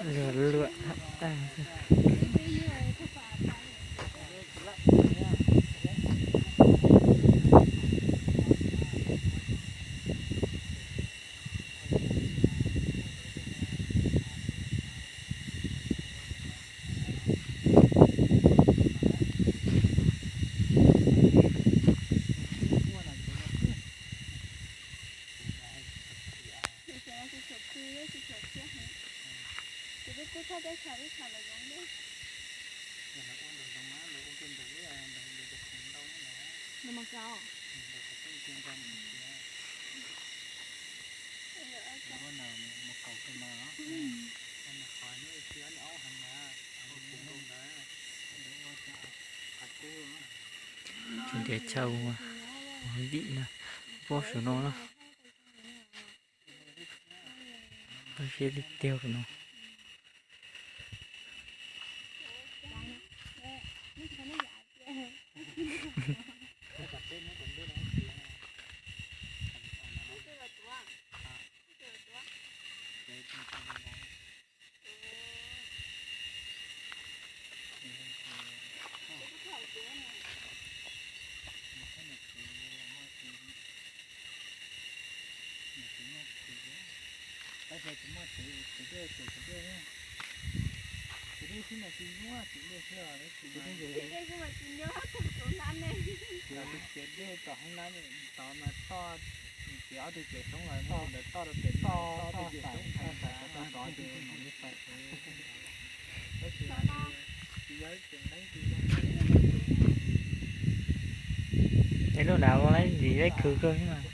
Luag luam tag tag. Tsis ntiav chaw ua vim na, pob saum no na. Tau siab tiag tiag no. Es lub dav ua lab ntsis lab khwv kawg mas.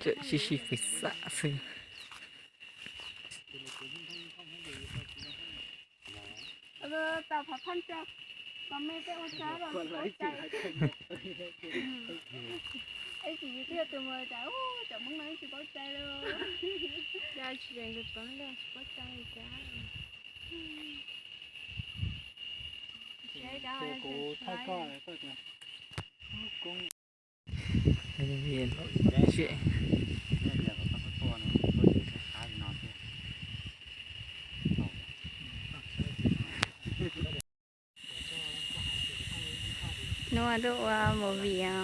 Txawm sib sib pes xam xwb. Tau thov thaj tso, kom me peb ua tsav los tsis paub cai. Es tsis yus twb yog tus mus tas, cov Hmoob no tsis paub cai li. Yog tsis yog nkawd paub li tsis paub cai li cas. Ces kuv thaij koj, koj tias, Hnub no tuaj ua movie os.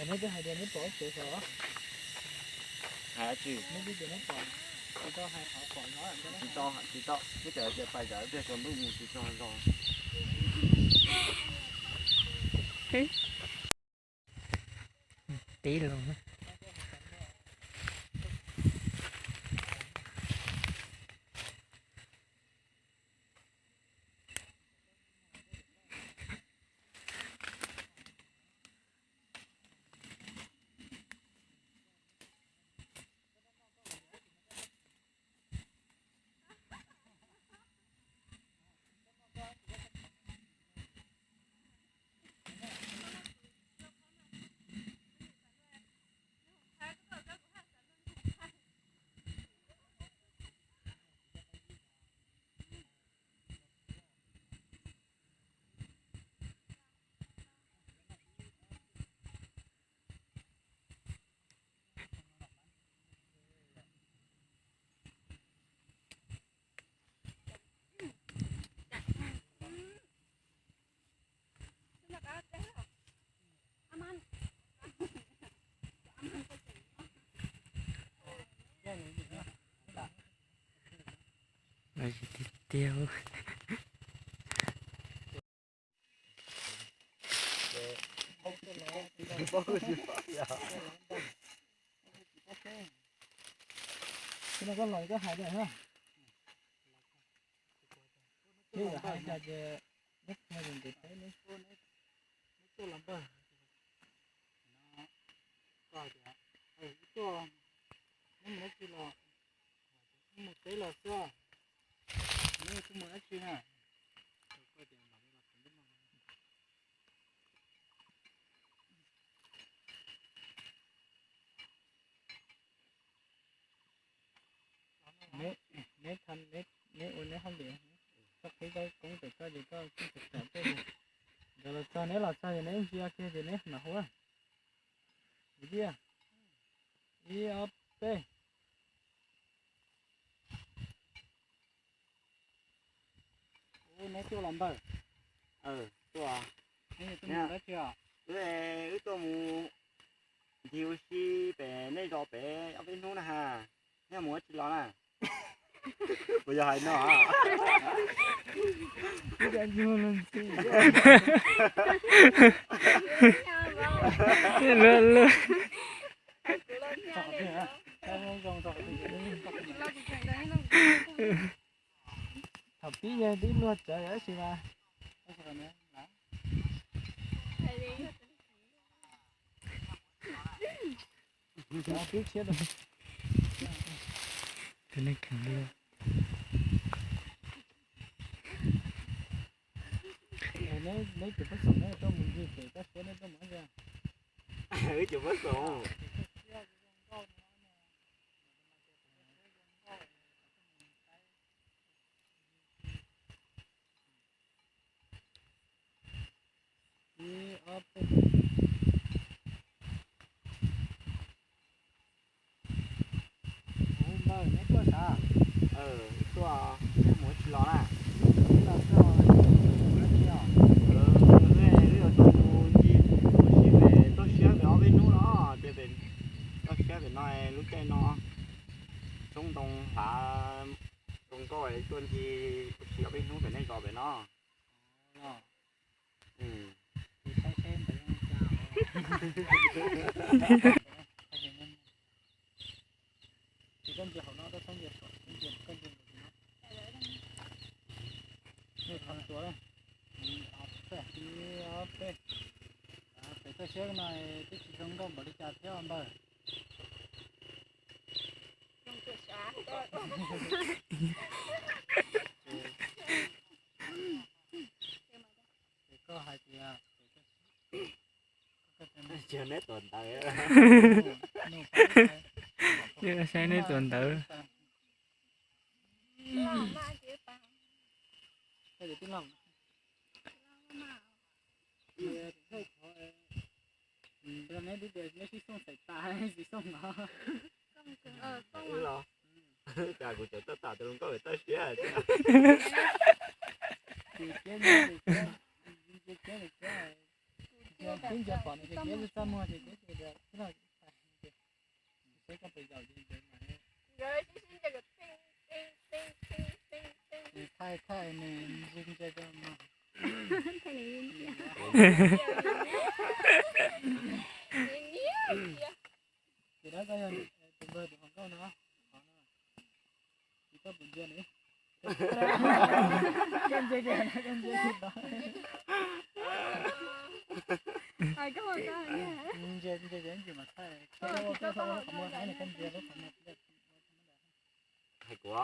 Neb twb hais tias neb pom tsev xwb. Hais tsis, neb twb tias neb pom, tsis tau hais qhov pom no, tsis tau, tsis tau, neb tseem hais tias pais tsam pliag tsaus ntuj mus tsis tsaug zog. Tib los. Tiag tiag. Koj los koj hais lawm na. Twb hais cas ces neb qhia ntev ntev peb neb tuaj los npawg. Koj tias, wb tuaj, neb mus dab tsi los? Wb mus teb los xwb. Neb twb mus dab tsi na? Neb, neb, neb ua neb hauj lwm, koj qhib koj koob pem koj ces koj kuj txawm txawm tej. Nkawd los txog, neb los txog ces neb ntsia kiag ces neb mam hu. Ib, ib ob peb. Ub, neb tuaj los npawg? Tuaj. Neb tuaj mus dab tsi os? Wb, wb tuaj mus ncig ua si pem nej zos pem ob peb hnub na ha. Nej mus dab tsi los na? Puas yog hais no? Lawm lawm. Thaum pib yog twb luag tsawv tab sis mas twb tshiab rau. Neb, neb cov pab xoom neb tuaj mus ncig pem toj siab neb tuaj mus dab tsi? Wb cov pab xoom. Ib ob peb. Ub, npawg, neb tuaj sav? Tuaj, neb mus dab tsi los na? Los txog, mus dab tsi os? Wb yuav tuaj mus ncig ua si pem toj siab pem ob peb hnub no, ces pem toj siab pem no lub caij no tsob ntoo hlav zoo nkauj, tuaj ncig ua si ob peb hnub pem nej zos pem no. Pem toj siab no twb tsis zoo nkauj npaum li cas thiab npawg. Ces koj hais tias, neb tuam ntawv, saib neb tuam ntawv. Neb sib xooj xaim tas, sib xooj no. Wb los, cas kuv tseem tuaj tham tus hluas nkauj pem toj siab. Twb nco pom nws ces peb txaj muag ces peb tias, seb koj puas yaum ces nkawd mas. Thaij thaij nws ntsia ntsia rau no. Ces dab koj yog tus npawg tus hluas nkauj no, tsis tau pum ntsia nws. Koj ntsia, koj ntsia tsis tau. Ntsia, ntsia ces tsis mam thaij. Hais kuv.